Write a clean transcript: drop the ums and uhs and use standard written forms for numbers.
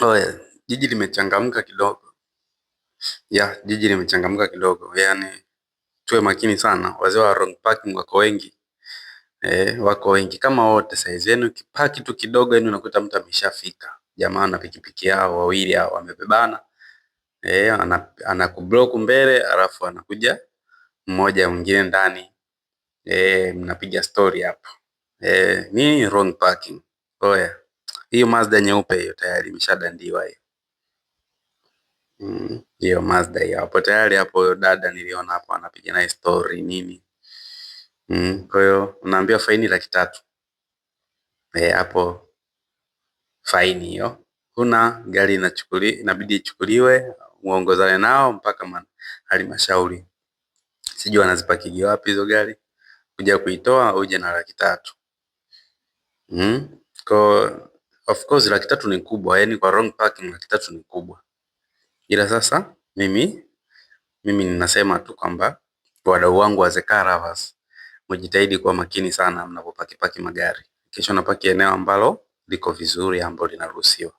Oe, jiji limechangamka kidogo. Ya, jiji limechangamka kidogo. Yaani tuwe makini sana, wazee wa wrong parking wako wengi. Eh, wako wengi kama wote saizi. Yaani ukipaki tu kidogo, yaani unakuta mtu ameshafika. Jamaa na pikipiki yao wawili hao wamebebana. Eh, anakublock mbele alafu anakuja mmoja mwingine ndani. Eh, mnapiga story hapo. Eh, nini wrong parking. Oya, hiyo Mazda nyeupe hiyo tayari imeshadandiwa hiyo. Hiyo Mazda hiyo hapo tayari hapo, dada niliona hapo anapiga naye story nini. Kwa hiyo unaambiwa faini 300,000. Eh, hapo faini hiyo. Kuna gari inabidi ichukuliwe muongozane nao mpaka halmashauri. Sijui wanazipakigi wapi hizo gari. Kuja kuitoa uje na 300,000. Kwa of course 300,000 ni kubwa, yani kwa wrong parking 300,000 ni kubwa. Ila sasa mimi ninasema tu kwamba wadau wangu wa The Car Lovers, mjitahidi kuwa makini sana mnapopaki paki magari. Kisha unapaki eneo ambalo liko vizuri ambalo linaruhusiwa.